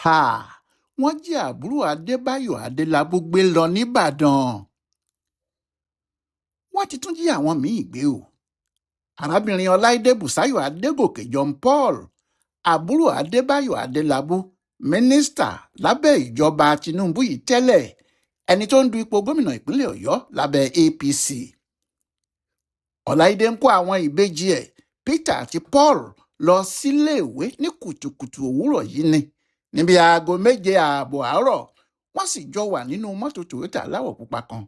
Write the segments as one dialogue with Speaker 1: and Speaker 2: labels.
Speaker 1: Háà, wọ́n jí àbúrò Adébáyọ̀ Adélábù gbé lọ nìbàdàn. Wọ́n ti tún jí àwọn míì gbé o. Arábìnrin Ọláìdé Bùsáyọ̀ Adégòkè John Paul, àbúrò Adébáyọ̀ Adélábù, mínísítà lábẹ́ ìjọba Tinubu yìí tẹ́lẹ̀, ẹni tó ń du ipò gómìnà ìpínlẹ̀ Ọ̀yọ́ lábẹ́ APC. Ọláìdé ń kó àwọn ìbejì ẹ̀ Peter àti Paul lọ síléèwé ní kùtùkùtù òwúrọ̀ yìí ni níbi aago 7:30 àárọ̀. Wọ́n sì jọ wà nínú mọ́tò Toyota aláwọ̀ pupa kan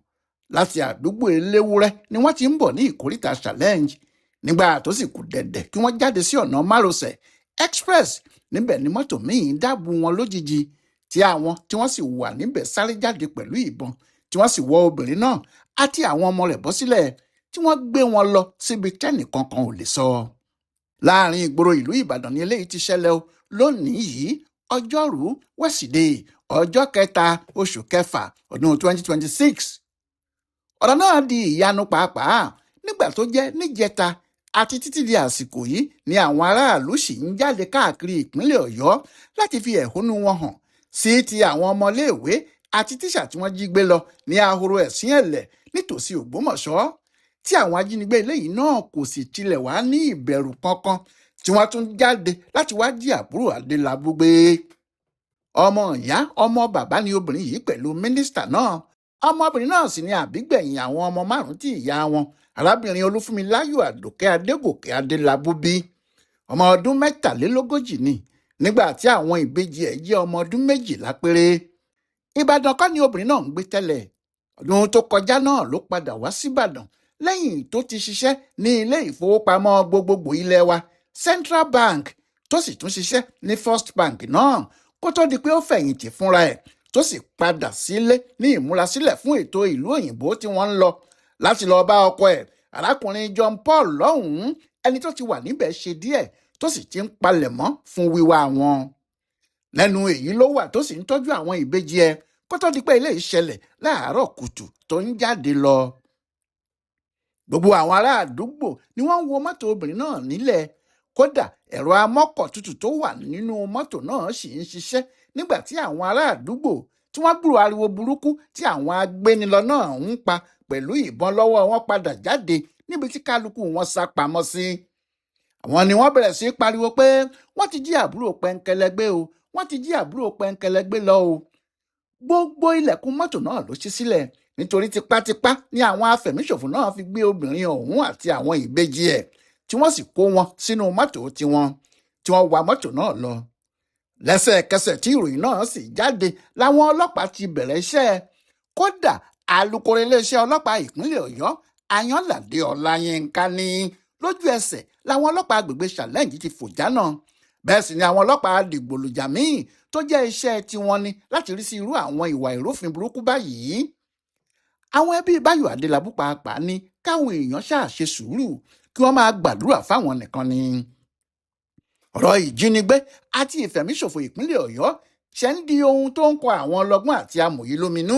Speaker 1: láti àdúgbò Eléwúrẹ́ ni wọ́n ti ń bọ̀ ní ìkóríta Challenge nígbà tó sì kù dẹ̀dẹ̀ kí wọ́n jáde sí ọ̀nà márosẹ̀ express. Níbẹ̀ ni mọ́tò míín dábù wọn lójijì, tí àwọn tí wọ́n sì wà níbẹ̀ sáré jáde pẹ̀lú ìbọn, tí wọ́n sì wọ́ obìnrin náà àti àwọn ọmọ rẹ̀ bọ́ sílẹ̀, tí wọ́n gbé wọn lọ síbi tẹ́nìkankan ò lè sọ. Láàrin ìgboro ìlú Ìbàdàn ni eléyìí ti ṣẹlẹ̀ o lónìí yìí, ọjọ́rùú wẹ́sídẹ̀ẹ́, ọjọ́ kẹta oṣù kẹfà ọdún 2026. Ọ̀rọ̀ náà di ìyanu pàápàá nígbà tó jẹ́ níjẹta àti títí di àsìkò yìí ni àwọn aráàlú sì ń jáde káàkiri ìpínlẹ̀ Ọ̀yọ́ láti fi ẹ̀hónú wọn hàn sí ti àwọn ọmọléèwé àti tíṣà tí wọ́n jí gbé lọ ní Ahoro Ẹ̀sìn Ẹ̀lẹ̀ nítòsí Ògbómọ̀ṣọ́, tí àwọn ajínigbé eléyìí náà kò sì tilẹ̀ wá ní ìbẹ̀rù kankan, tí wọ́n tún jáde láti wá jí àbúrò Adélábù gbé. Ọmọ ìyá ọmọ bàbá ni obìnrin yìí pẹ̀lú mínísítà náà. Ọmọbìnrin náà sì ni àbígbẹ̀yìn àwọn ọmọ márùn-ún tí ìyá wọn, arábìnrin Olúfúnmiláyọ̀ Àdòkẹ́ Adégòkè Adélábù bí. Ọmọ ọdún 43 ni nígbà tí àwọn ìbejì ẹ̀ jẹ́ ọmọ ọdún 12 péré. Ìbàdàn kọ́ ni obìnrin náà ń gbé tẹ́lẹ̀. Ọdún tó kọjá náà ló padà wá síbàdàn lẹ́yìn tó ti ṣiṣẹ́ ní ilé ìfowópamọ́ gbogbogbò ilé wa, Central Bank, tó sì tún ṣiṣẹ́ ní First Bank náà kó tó di pé ó fẹ̀yìntì fúnra ẹ̀, tó sì padà sílé ní ìmúrasílẹ̀ fún ètò ìlú òyìnbó tí wọ́n ń lọ láti lọ bá ọkọ ẹ̀, arákùnrin John Paul lọ́hùn-ún, ẹni tó ti wà níbẹ̀ ṣe díẹ̀ tó sì ti ń palẹ̀mọ́ fún wíwá wọn. Lẹ́nu èyí ló wà tó sì ń tọ́jú àwọn ìbejì ẹ̀ kó tó di pé ilé ìṣẹ̀lẹ̀ láàárọ̀ kùtù tó ń jáde lọ. Gbogbo àwọn ará àdúgbò ni wọ́n ń wo mọ́tò obìnrin náà nílẹ̀. Kódà ẹ̀rọ amọ́kọ̀ tútù tó wà nínú mọ́tò náà sì ń ṣiṣẹ́ nígbà tí àwọn ará àdúgbò tí wọ́n gbúrò ariwo burúkú tí àwọn agbénilọ náà ń pa pẹ̀lú ìbọn lọ́wọ́ wọn padà jáde níbi tí kálukú wọn sá pamọ́ sí. Àwọn ni wọ́n bẹ̀rẹ̀ sí í pariwo pé wọ́n ti jí àbúrò Pẹ́ńkẹ́lẹ́ gbé o, wọ́n ti jí àbúrò Pẹ́ńkẹ́lẹ́ gbé lọ o. Gbogbo ilẹ̀kùn mọ́tò náà ló ṣí sílẹ̀ nítorí tipátipá ni àwọn afẹ̀míṣòfò náà fi gbé obìnrin ọ̀hún àti àwọn ìbejì ẹ̀, tí wọ́n sì kó wọn sínú mọ́tò tiwọn tí wọ́n wa mọ́tò náà lọ. Lẹ́sẹ̀kẹsẹ̀ tí ìròyìn náà sì jáde làwọn ọlọ́pàá ti bẹ̀rẹ̀ iṣẹ́. Kódà alukoro iléeṣẹ́ ọlọ́pàá ìpínlẹ̀ Ọ̀yọ́, Ayọ̀ládé Ọláyínká, ní lójú ẹsẹ̀ làwọn ọlọ́pàá agbègbè Challenge ti fò jánà. Bẹ́ẹ̀ sì ni àwọn ọlọ́pàá dìgbòlùjà míì tó jẹ́ iṣẹ́ tiwọn ni láti rí sí irú àwọn ìwà ìrúfin burúkú báyìí. Àwọn ẹbí Báyọ̀ Adélábù pàápàá ní káwọn èèyàn ṣáà ṣe sùúrù kí wọ́n máa gbàdúrà fáwọn nìkan ni. Ọ̀rọ̀ ìjínigbé àti ìfẹ̀míṣòfò ìpínlẹ̀ Ọ̀yọ́ ṣe ń di ohun tó ń kọ àwọn ọlọ́gbọ́n àti amòye lóminú,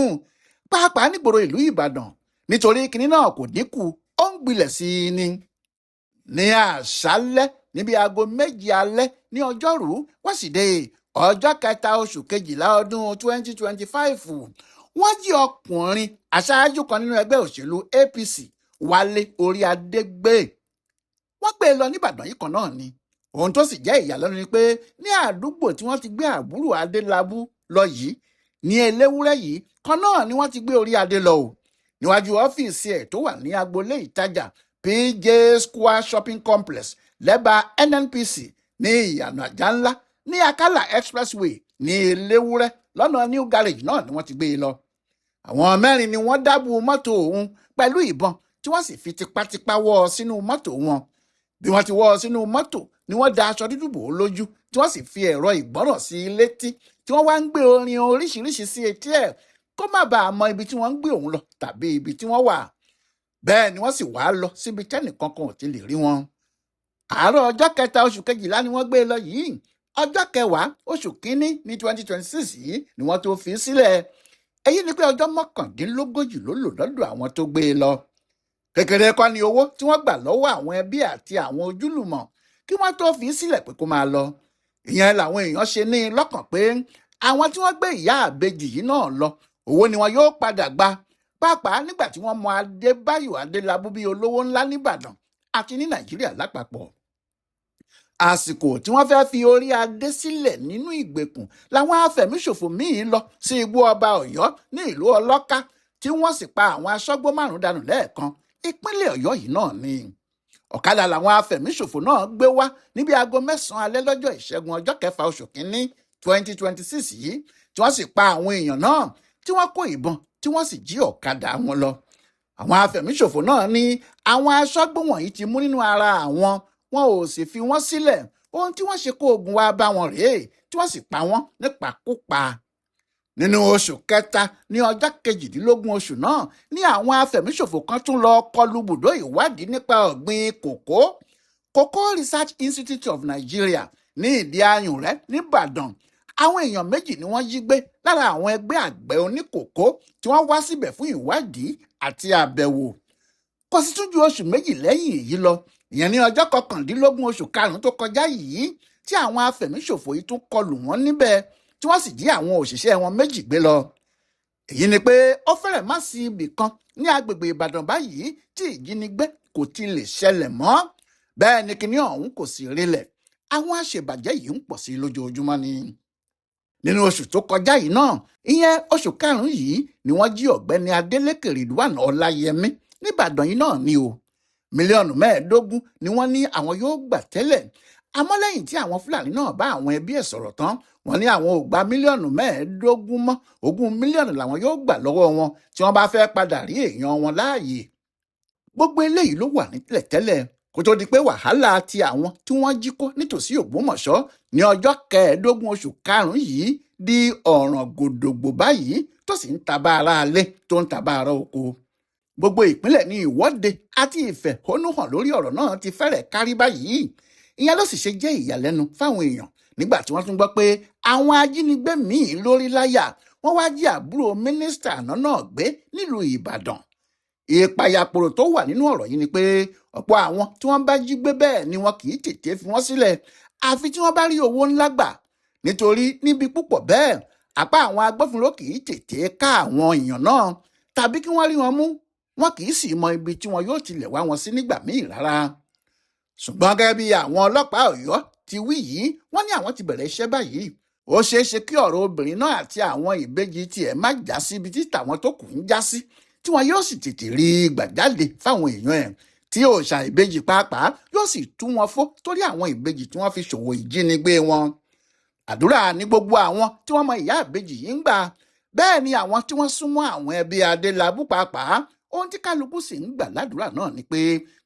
Speaker 1: pàápàá nígboro ìlú Ìbàdàn, nítorí kinní náà kò dínkù, ó ń gbilẹ̀ sí i ni. Ní àṣálẹ́ níbi aago 7 alẹ́ ní ọjọ́rùú wẹ́sídẹ̀ẹ́, ọjọ́ kẹta oṣù kejìlá ọdún 2025, wọ́n jí ọkùnrin aṣáájú kan nínú ẹgbẹ́ òṣèlú APC, Wálé Oríadé gbé. Wọ́n gbé e lọ nìbàdàn yìí kan náà ni. Ohun tó sì jẹ́ ìyàlẹ́nu ni pé ní àdúgbò tí wọ́n ti gbé àbúrò Adélábù lọ yìí ní Eléwúrẹ́ yìí kan náà ni wọ́n ti gbé Oríadé lọ o, níwájú ọ́fíìsì ẹ̀ tó wà ní agboolé ìtajà PJ Square Shopping Complex lẹ́bàá NNPC ní ìyànà àjà ńlá ní Akala Expressway ní Eléwúrẹ́ lọ́nà New Garage náà ni wọ́n ti gbé e lọ. Àwọn mẹ́rin ni wọ́n dábù mọ́tò òun pẹ̀lú ìbọn, tí wọ́n sì fi tipátipá wọ́ ọ sínú mọ́tò wọn. Bí wọ́n ti wọ́ ọ sínú mọ́tò ni wọ́n da aṣọ dúdú bò ó lójú, tí wọ́n sì fi ẹ̀rọ ìgbọ́ràn sí i létí, tí wọ́n wá ń gbé orin oríṣiríṣi sí etí ẹ̀ kó má bàa mọ ibi tí wọ́n ń gbé òun lọ tàbí ibi tí wọ́n wà. Bẹ́ẹ̀ ni wọ́n sì wá lọ síbi tẹ́nìkankan ò ti lè rí wọn. Àárọ̀ ọjọ́ kẹta oṣù kejìlá ni wọ́n gbé e lọ yìí. Ọjọ́ kẹwàá oṣù kínní ní 2026 yìí ni wọ́n tó fi sílẹ̀. Èyí ni pé ọjọ́ 39 ló lò lọ́dọ̀ àwọn tó gbé e lọ. Kékeré kọ́ ni owó tí wọ́n gbà lọ́wọ́ àwọn ẹbí àti àwọn ojúlùmọ̀ kí wọ́n tó fi sílẹ̀ pé kó máa lọ. Ìyẹn làwọn èèyàn ṣe ní lọ́kàn pé àwọn tí wọ́n gbé ìyá àbejì yìí náà lọ, owó ni wọn yóò padà gbà, pàápàá nígbà tí wọ́n mọ Adébáyọ̀ Adélábù bíi olówó ńlá nìbàdàn àti ní Nàìjíríà lápapọ̀. Àsìkò tí wọ́n fẹ́ẹ́ fi orí adé sílẹ̀ nínú ìgbèkùn làwọn afẹ̀míṣòfò míín lọ sí igbó ọba Ọ̀yọ́ ní ìlú Ọlọ́ká, tí wọ́n sì pa àwọn aṣọ́gbó 5 dànù lẹ́ẹ̀kan. Ìpínlẹ̀ Ọ̀yọ́ yìí náà ni ọ̀kadà làwọn afẹ̀míṣòfò náà gbé wá níbi aago 9 alẹ́ lọ́jọ́ ìṣẹ́gun ọjọ́ kẹfà oṣù kínní 2026 yìí, tí wọ́n sì pa àwọn èèyàn náà, tí wọ́n kó ìbọn, tí wọ́n sì jí ọ̀kadà wọn lọ. Àwọn afẹ̀míṣòfò náà ní àwọn aṣọ́gbó wọ̀nyí ti mú nínú ara àwọn, wọn ò sì fi wọ́n sílẹ̀. Ohun tí wọ́n ṣe kó ogun wá bá wọn rèé, tí wọ́n sì pa wọ́n nípakúpa. Nínú oṣù kẹta ní ọjọ́ 18 oṣù náà ní àwọn afẹ̀míṣòfò kan tún lọ kọlu bùdó ìwádìí nípa ọ̀gbìn kòkó, Cocoa Research Institute of Nigeria ní Ìdí Ayùnrẹ́ nìbàdàn. Àwọn èèyàn 2 ni wọ́n jí gbé lára àwọn ẹgbẹ́ àgbẹ̀ oníkòkó tí wọ́n wá síbẹ̀ fún ìwádìí àti àbẹ̀wò. Kò sì tún ju oṣù 2 lẹ́yìn èyí lọ, ìyẹn ní ọjọ́ 19 oṣù karùn-ún tó kọjá yìí, tí àwọn afẹ̀míṣòfò yìí tún kọlù wọ́n níbẹ̀, tí wọ́n sì jí àwọn òṣìṣẹ́ wọn 2 gbé lọ. Èyí ni pé ó fẹ́rẹ̀ má sí ibì kan ní agbègbè Ìbàdàn báyìí tí ìjínigbé kò ti lè ṣẹlẹ̀ mọ́. Bẹ́ẹ̀ ni kinní ọ̀hún kò sì rinlẹ̀. Àwọn àṣebàjẹ́ yìí ń pọ̀ sí lójoojúmọ́ ni. Nínú oṣù tó kọjá yìí náà, ìyẹn oṣù karùn-ún yìí, ni wọ́n jí ọ̀gbẹ́ni Adélékè Ridwan Ọláyẹmí nìbàdàn yìí náà ni o. Mílíọ̀nù 15 ni wọ́n ní àwọn yóò gbà tẹ́lẹ̀. Àmọ́ lẹ́yìn tí àwọn Fúlàní náà bá àwọn ẹbí ẹ̀ sọ̀rọ̀ tán, wọ́n ní àwọn ò gba mílíọ̀nù 15 mọ́, 20 mílíọ̀nù làwọn yóò gbà lọ́wọ́ wọn tí wọ́n bá fẹ́ padà rí èèyàn wọn láàyè. Gbogbo eléyìí ló wà nílẹ̀ tẹ́lẹ̀ kó tó di pé wàhálà ti àwọn tí wọ́n jí kó nítòsí Ògbómọ̀ṣọ́ ní ọjọ́ 15 oṣù karùn-ún yìí di ọ̀ràn gòdògbò báyìí, tó sì ń tabá ara alé tó ń tabá ara oko. Gbogbo ìpínlẹ̀ ní ìwọ́de àti ìfẹ̀hónúhàn lórí ọ̀rọ̀ náà ti fẹ́rẹ̀ kárí báyìí. Ìyẹn ló sì ṣe jẹ́ ìyàlẹ́nu fáwọn èèyàn nígbà tí wọ́n tún gbọ́ pé àwọn ajínigbé míì lórí láyà wọ́n wá jí àbúrò mínísítà àná náà gbé nílùú Ìbàdàn. Ìpayàpòrò tó wà nínú ọ̀rọ̀ yìí ni pé ọ̀pọ̀ àwọn tí wọ́n bá jí gbé bẹ́ẹ̀ ni wọn kì í tètè fi wọ́n sílẹ̀ àfi tí wọ́n bá rí owó ńlá gbà, nítorí níbi púpọ̀ bẹ́ẹ̀ apá àwọn agbófinró kì í tètè ká àwọn èèyàn náà tàbí kí wọ́n rí wọn mú, wọn kì í sì mọ ibi tí wọn yóò tilẹ̀ wá wọn sí nígbà míì rárá. Ṣùgbọ́n gẹ́gẹ́ bí àwọn ọlọ́pàá Ọ̀yọ́ ti wí yìí, wọ́n ní àwọn ti bẹ̀rẹ̀ iṣẹ́ báyìí. Ó ṣeé ṣe kí ọ̀rọ̀ obìnrin náà àti àwọn ìbejì tiẹ̀ má já sí ibi tí tàwọn tó kù ń já sí, tí wọn yóò sì tètè rí i gbà jáde fáwọn èèyàn ẹ̀, tí òòṣà ìbejì pàápàá yóò sì tú wọn fó torí àwọn ìbejì tí wọ́n fi ṣòwò ìjínigbé wọn. Àdúrà ní gbogbo àwọn tí wọ́n mọ ìyá ìbejì yìí ń gbà. Bẹ́ẹ̀ ni àwọn tí wọ́n súnmọ́ àwọn ẹbí Adélábù pàápàá, ohun tí kálukú sì ń gbà ládùúrà náà ni pé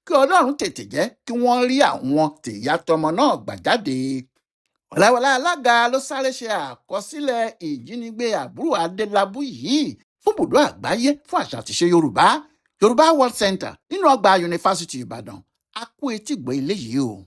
Speaker 1: kí Ọlọ́run tètè jẹ́ kí wọ́n rí àwọn tìyá tọmọ náà gbà jáde. Ọ̀làwọlá alága ló sáré ṣe àkọsílẹ̀ ìjínigbé àbúrò Adélábù yìí fún bùdó àgbáyé fún àṣà àtìṣe Yorùbá, Yorùbá World Center nínú ọgbà Yunifásítì Ìbàdàn. A kú etí gbọ́ ilé yìí o.